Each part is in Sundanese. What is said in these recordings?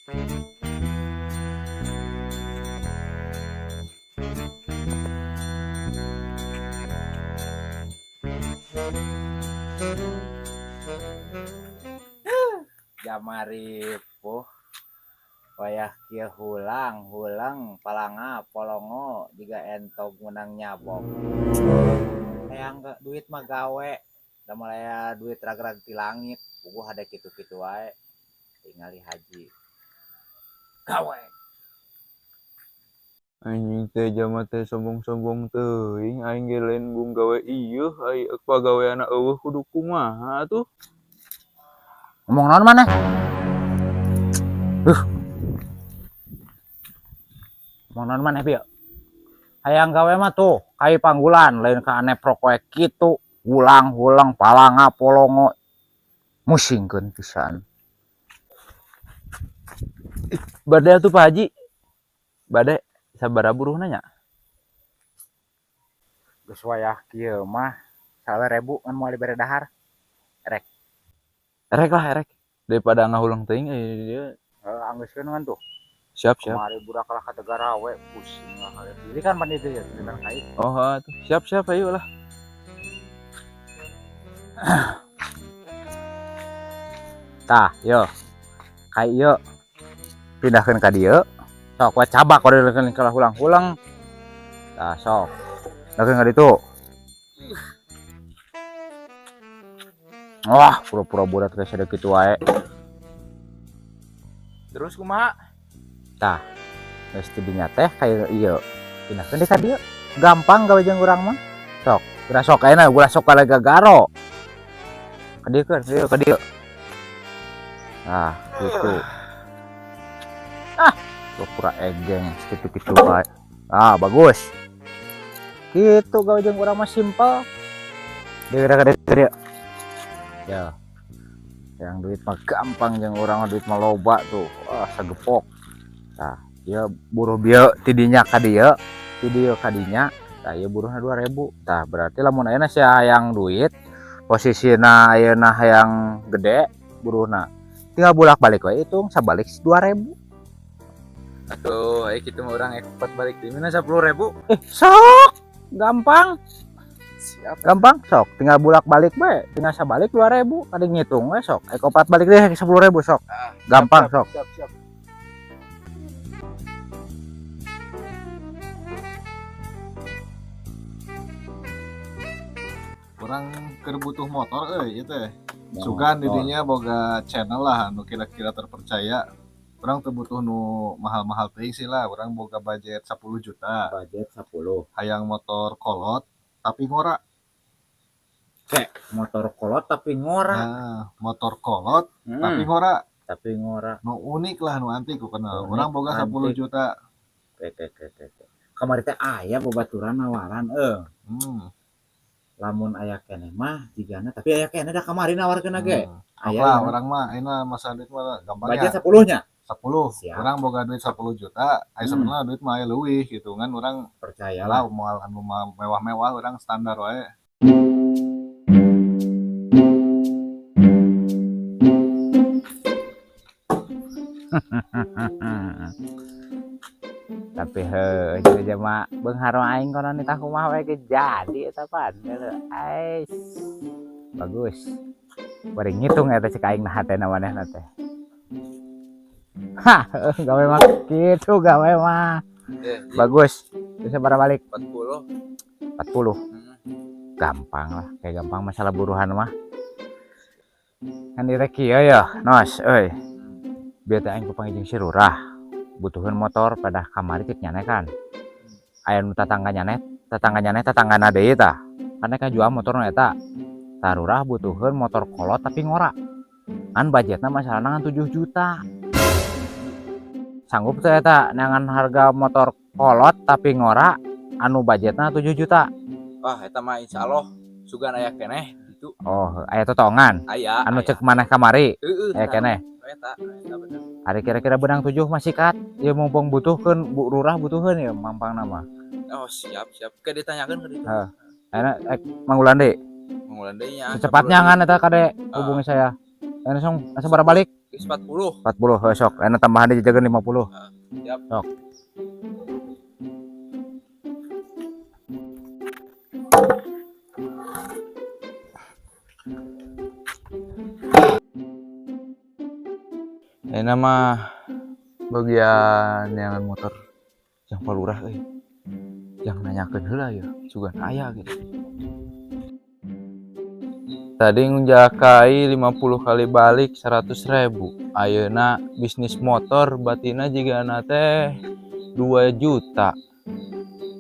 Jamari puh wayah kieu hulang hulang palanga polongo jiga entog meunang nyabok. Hayang duit mah gawe da moal aya duit rag-rag ti langit puguh hade kitu-kitu wae tingali haji gawe. Anjing teh jalma teh sombong-sombong teuing, aing ge lain embung gawe ieu, ai pagaweanna eueuh kudu kumaha atuh. Ngomong naon maneh? Ngomong naon maneh bieu? Hayang gawe mah tuh kai panggulan lain ka aneprok we kitu, hulang-hulang palanga polongo musingkeun pisan. Bade atuh Pak Haji. Bade sabaraha buruhna nya? Geus wayah kieu mah 1.000 ngan moal dibere dahar. Erek. Erek lah erek. Daripada ngahuleng teuing euy dieu. Heeh, anggeuskeun kan tuh. Siap, siap. Kamari budak lah ka Tegarawe pusing lah kalian. Ini kan pan itu ya, sekitar kai. Oh, heeh tuh. Siap, siap ayo lah. Tah, yo. Kai ieu. Pindahkeun ka dieu. Sok we cabak kudu ka hulang-hulang. Tah, sok. Pindahkeun ka ditu. Wah, pura-pura budak teh sada kitu wae. Terus kumaha? Tah, geus ti dinya teh kaya ieu. Pindahkeun deui ka dieu. Gampang gawe jeung urang mah. Sok, geura sok ayeuna ulah sok kala gagaro. Ka dieu keun, dieu ka dieu. Nah, gitu. Ah, pura-pura egeng kitu-kitu wae. Ah, bagus. Kitu gawe jeung urang mah simpel. Dieu geura ka dieu, ka dieu. Ya. Yang duit mah gampang jeung urang mah duit mah loba tuh. Wah, sagepok. Tah, ieu buruh bieu ti dinya ka dieu, ti dieu ka dinya. Tah, ieu buruhna 2000. Tah, berarti lamun ayeuna sia hayang duit, posisina ayeuna hayang gede buruhna. Tinggal bolak-balik we hitung sabalik 2000. Atuh, aya kitu mah urang ekspor balik di mana 10.000. Sok, gampang. Siap. Gampang sok, tinggal bolak-balik we, tinggal sabalik 2000, kade ngitung we sok. Opat balik deh 10.000 sok. Ah, gampang, siap, sok. Siap, siap. Urang keur butuh motor euy ieu teh. Motor. Sugan di dinya boga channel lah anu kira-kira terpercaya. Urang teu butuh nu mahal-mahal teuing sih lah, urang boga budget 10 juta. Budget 10. Hayang motor kolot tapi ngora. Kayak motor kolot tapi ngora. Nah, motor kolot tapi ngora. Tapi ngora. Nu unik lah, nu antik ku kenal. Unik, Urang boga 10 antik. juta. Oke, oke, oke, oke, oke. Kamari teh aya babaturan nawaran euy. Lamun aya keneh mah jigana, tapi aya keneh da kamari nawarkeun ge. Aya Apa, ya. urang mah ayeuna masa duit mah gampang Budget ya. 10 nya? 10. Siap. Urang boga duit 10 juta, aya sebenarnya duit mah aya leuwih gitu kan urang percaya lah lah. Moal anu mah mewah-mewah, urang standar wae. Tapi heuh jeung jelema beunghar mah aing kono nitah kumaha we ge jadi eta pan. Ais. Bagus. Bari ngitung eta cek aing nah hatena manehna teh. Hah, gawe mah kitu gawe mah. Bagus. Bisa bara balik? 40. 40. Gampang lah, kayak gampang masalah buruhan mah. Kan direk kieu ya, Nos euy. Bieu teh aing kapanggih jeung si Lurah. Butuheun motor pada kamari cek nyane kan. Aya nu tatangga nyane, tatangga nyane tatanggana deui tah. Kan ka jual motor nu eta. Tah Lurah butuheun motor kolot tapi ngora. Kan budgetna masalahna ngan 7 juta. Sanggup teh eta neangan harga motor kolot tapi ngora anu budgetna 7 juta. Wah, eta mah insyaallah sugan aya keneh gitu. Oh, aya totongan. Aya, Anu aya. cek maneh kamari. Heeh, Aya keneh. Eta, eta bener. Ari kira-kira benang 7 masih kat. Ya mumpung butuhkeun, Bu Lurah butuheun ya mampang nama. Oh, siap, siap. Ke ditanyakeun ke ditu. Heeh. Ayeuna manggulan deui. Manggulan deui nya. Secepatnya ngan eta kade Ah. hubungi saya. Ayeuna langsung bara balik. Geus 40. 40 heuh sok. Enak tambahan dijajakeun 50. Siap. Sok. Ayeuna mah bagian yang motor yang palurah euy. Yang nanyakeun heula ya, sugan aya gitu. Tadi ngunjakai 50 kali balik 100.000. Ayeuna bisnis motor batina jigana teh 2 juta.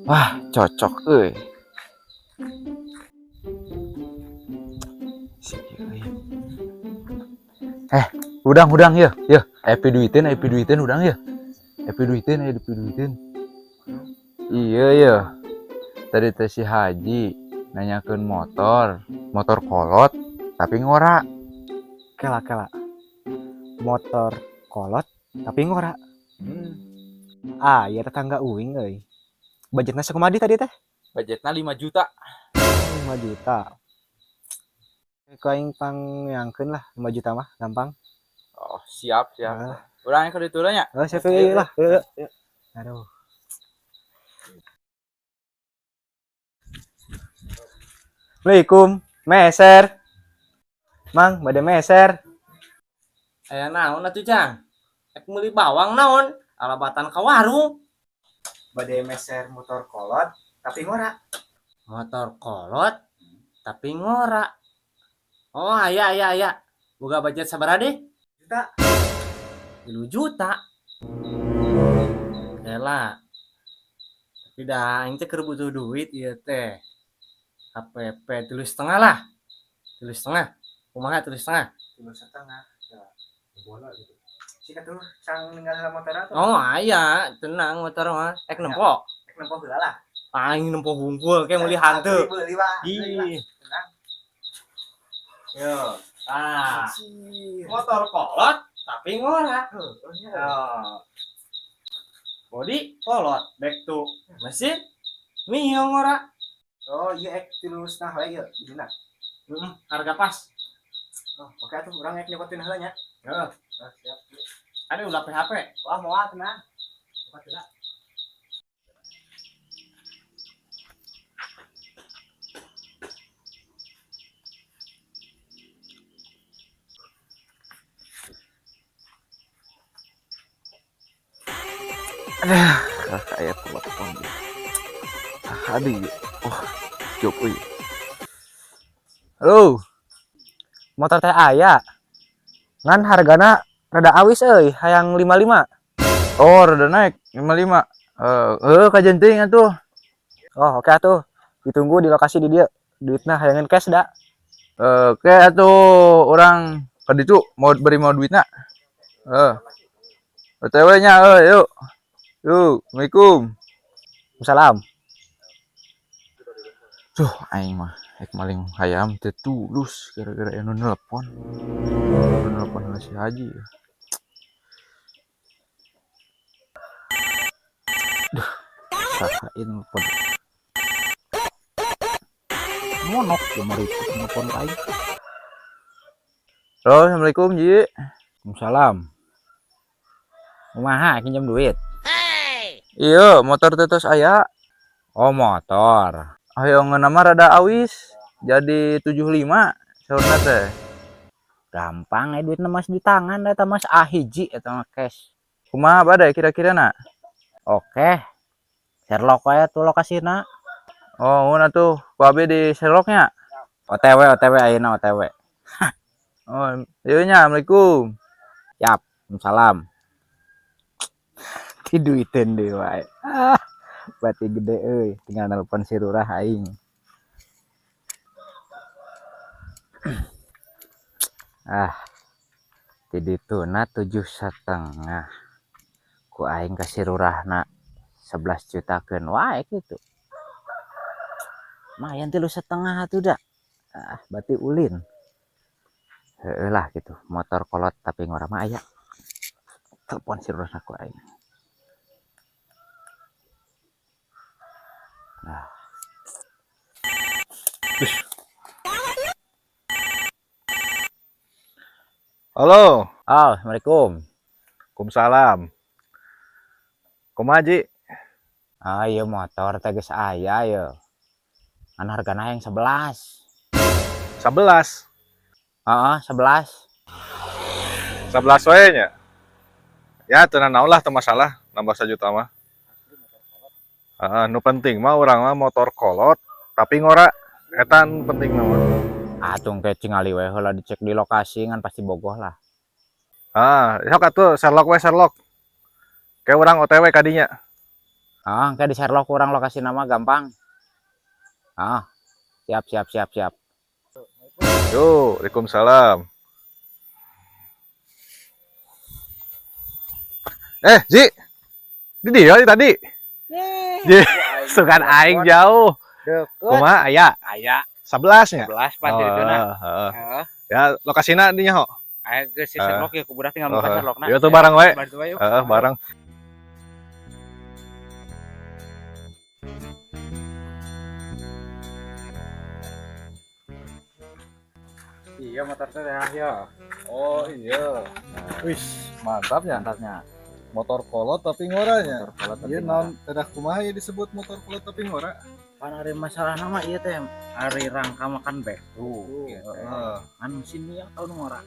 Wah, cocok euy. Udang ya, ya. Epi duitin udang ya. Epi duitin. Iya ya. Tadi teh si Haji nanyakeun motor, motor kolot tapi ngora. Kela. Motor kolot tapi ngora. Ah, iya tetangga uing euy. Budgetna sakumaha tadi teh? Budgetna 5 juta. 5 juta. Ku aing pangyangkeun lah 5 juta mah gampang. Oh, siap. Ah. Urang ka ditu nya. Oh, siap euy lah. Heeh. Aduh. Assalamualaikum, meser. Mang, bade meser. Aya naon atuh, Jang? Ek meuli bawang naon? Alabatan ka warung. Bade meser motor kolot tapi ngora. Motor kolot tapi ngora. Oh, aya. Boga budget sabaraha deh? Juta. 3 juta. Kela. Tapi dah aing teh keur butuh duit ieu teh. HPP 3,5 lah. 3,5. Kumaha 3,5? 3,5. Ya, bola gitu. Sika tuh sang ninggal motor atuh. Oh, aya, tenang motor mah. Ek nempo. Ek nempo heula lah. Aing nempo hungkul ke meuli hantu. Beli, Pak. Ih. Tenang. Yo. Ah. Anjir. Motor kolot tapi ngora. Heeh, nya. Oh. Body kolot, back to mesin mio ngora. Oh, iya ek 3,5 wae ieu dina. Heeh, harga pas. Oh, oke atuh urang ek nyokotin heula nya. Heeh. Oh, siap. Ada ulah PHP. Wah, moal tenang. Nyokot heula. Aduh, kayak telepon dia. Aduh, oh, jok euy. Halo, Motor teh aya. Ngan hargana rada awis euy, hayang 55. Oh, rada naik 55. Kajen teuing atuh. Oh, oke atuh. Ditunggu di lokasi di dieu. Duitna hayangeun cash da. Oke atuh urang ka ditu mau beri mau duitna. OTW nya euy, yuk. Yuk, Assalamualaikum. Salam. Duh, aing mah ek maling hayam teu tulus gara-gara anu nelpon. Anu nelpon heula si Haji. Duh, sahain nelpon. Monok ya mari nelpon ka aing. Halo, Assalamualaikum, Ji. Waalaikumsalam. Kumaha pinjam duit? Iya, motor teh tos aya. Oh, motor. Ayo ngeuna mah rada awis. Jadi 75 saurna teh. Gampang duitna mas di tangan eta mas ahiji eta mah cash. Kumaha badai kira-kira na? Oke. Sherlock wae tuh lokasina. Oh, mun atuh ku abi di Sherlocknya. OTW OTW ayeuna OTW. Oh, ieu nya, Assalamualaikum. Siap, salam. Diduiteun deui wae. Ah, berarti gede euy, tinggal nelpon si Lurah aing. Ah, di dituna 7,5. Ku aing ka si Lurahna 11 juta keun wae kitu. Lumayan 3,5 atuh da. Ah, berarti ulin. Heeh lah gitu, motor kolot tapi ngora mah aya. Telepon si Lurahna ku aing. Nah. Halo. Oh, Assalamualaikum. Waalaikumsalam. Kumaha, Ji? Ah, iya motor teh geus aya ye. Ngan hargana yang 11. 11. Heeh, 11. 11 wae nya. Ya, teu naon lah, teu masalah nambah 1 juta mah. Heeh, nu penting mah urang mah motor kolot tapi ngora, eta nu penting mah. Atuh engke tingali we heula, dicek di lokasi, ngan pasti bogoh lah. Ah, sok atuh share loc we, share loc. Kayak urang OTW kadinya. Ah, engke di share loc urang lokasi nama gampang. Ah, siap siap siap siap. Yo, Waalaikumsalam. Eh, Ji. Di dia tadi. Ji, sugan aing jauh. Deket. Kumaha aya? Aya. 11 nya? 11 pan di ditu nah. Heeh. Heeh. Ya, lokasina dinya ho. Aya geus si share loc ya, ku budak tinggal buka share locna. Ya tuh barang we. Bantu we yuk. Heeh, barang. Iya motor teh ya. Oh iya. Wih, mantapnya. Mantapnya. Motor kolot tapi ngoranya. Motor kolot tapi Iya, ngora. naon tedah kumaha ya disebut motor kolot tapi ngora? Pan ari masalah nama ieu teh ari rangka makan beko gitu. Heeh. Kan mesin ieu tahun ngora.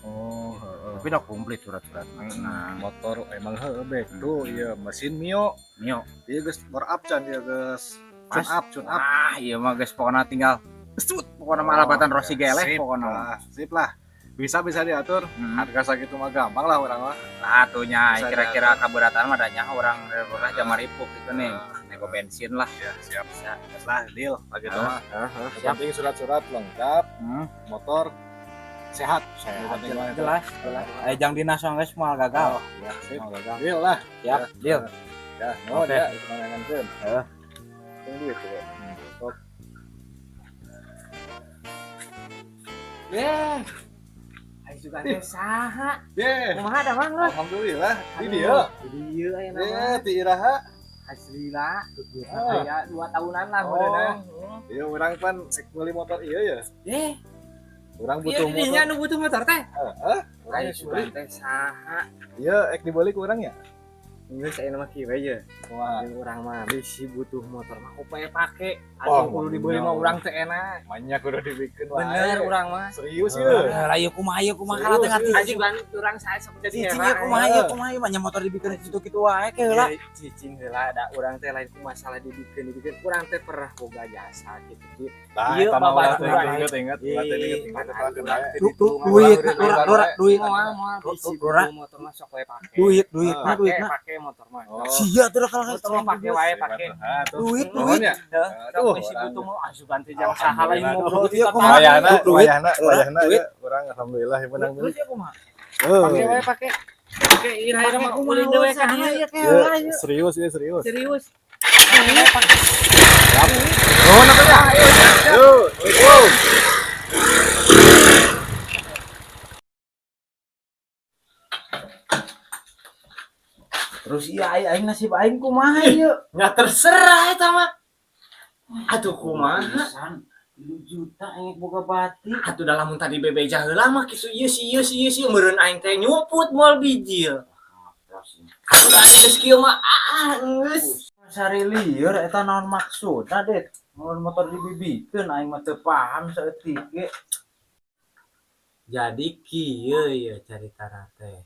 Oh, heeh. Tapi udah komplit surat-surat. Nah, motor emang heeh beko iya mesin Mio. Mio. Iya geus bore up can ieu geus tune Pas. up, tune up. Ah, iya mah geus pokona tinggal sut pokona mah alabatan Rossi geleh Sip pokona mah. lah, sip lah. Bisa bisa diatur. Harga sakitu mah gampang lah urang mah. Lah atuh nya Bisa kira-kira kaberatan mah da nya urang pernah jam ribu gitu nih. Nego bensin lah. Ya, siap. Bisa. Lah, deal lah gitu mah. Yang Siap. penting surat-surat lengkap, motor sehat. Sehat, Yang penting mah itu. jelas, jelas. Eh jang dinas geus moal gagal. Oh, ya, sip. Moal gagal. Deal lah. Siap, deal. Ya, nuhun Oke. ya, itu nangankeun. Heeh. Tunggu duit ya. Sok. Ye. Aing juga teh saha? Ye, Kumaha damang lah? alhamdulillah. Di dieu. Di dieu aya Ye, nama. ti iraha. Asli lah. Ah. Ya 2 tahunan lah Oh. meureunna. Iya, urang pan rek meuli motor ieu ya. Eh, Urang ieu butuh dinya motor. nu butuh motor teh. Heeh. Urang Aing geus meuli. sugan teh saha? Ieu ek dibeli ku urang ya? Geus aya mah kieu we ye. Kumaha? Jeung urang mah bisi butuh motor mah kumaha pake. Oh, Atuh kudu dibeli mah urang teh enak. Banyak udah dibikin wae. Bener urang mah. Serius ya? Lah ieu kumaha ieu kumaha kana teh ngarti. Anjing ban urang saya sok jadi Cicing era. ieu kumaha ieu kumaha ieu mah motor dibikin kitu-kitu wae ke heula. Iya, cicing heula da urang teh lain ku masalah dibikin dibikin urang teh pernah boga jasa gitu. Tah, Iya, eta mah urang teh babaturan. inget inget, urang teh inget inget eta Iya, kenal. Duit, duit, duit, Moal moal bisi Urang. butuh motor mah sok we pake. Duit, duit, nah Pake, duit nah. pake motor mah. Oh. Sia tuh kalau Motor mah pake wae pake. Ah, tuh. Duit, Nuhun duit. ya? Aduh, bisi butuh mah asupan teh jang saha lain ngobrol Iya, kumaha? Wayahna, Duit. wayahna, wayahna Duit. ya. Urang alhamdulillah ya menang Terus ya kumaha? Pake wae pake. Pake ira-ira mah ulin dewe ka dieu. Iya, kayak Ya, serius ya, serius. Serius. Pake wae pake. Nuhun atuh ya. Yo, Assalamualaikum. Terus iya aing aing nasib aing kumaha ieu? Nya terserah eta mah. Atuh kumaha? 3 juta aing boga batik. Atuh da lamun tadi bebeja heula mah kitu ieu si ieu si ieu si meureun aing teh nyumput moal bijil. Atuh da aing geus kieu mah ah geus. Sari lieur eta naon maksudna, Det? Mun motor dibibikeun aing mah teu paham saeutik ge. Jadi kieu ya carita teh.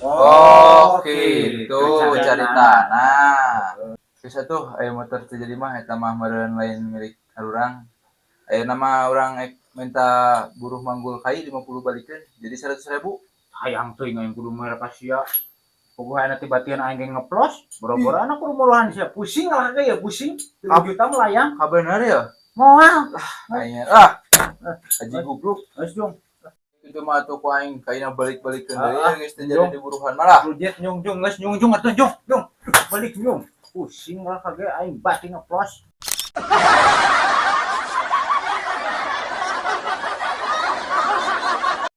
Oh, gitu cari tanah. Bisa tuh aya motor teu jadi mah eta mah meureun lain milik urang. Aya nama urang ek minta buruh manggul kai 50 balikeun jadi 100.000. Hayang teuing aing kudu mere ka sia. Puguh ayeuna tibatian aing ge ngeplos, boro-boro anak kudu muluhan sia. Pusing lah ge ya pusing. 3 juta melayang. Kabener ya? Moal. Aing ah. Haji gubluk. Geus jung. Itu mah atuh ku aing kaina balik-balikeun deui Ah, geus teu jadi diburuhan malah. Rujet nyung jung geus nyung jung atuh jung jung. Balik jung. Pusing lah kage aing bati ngeplos.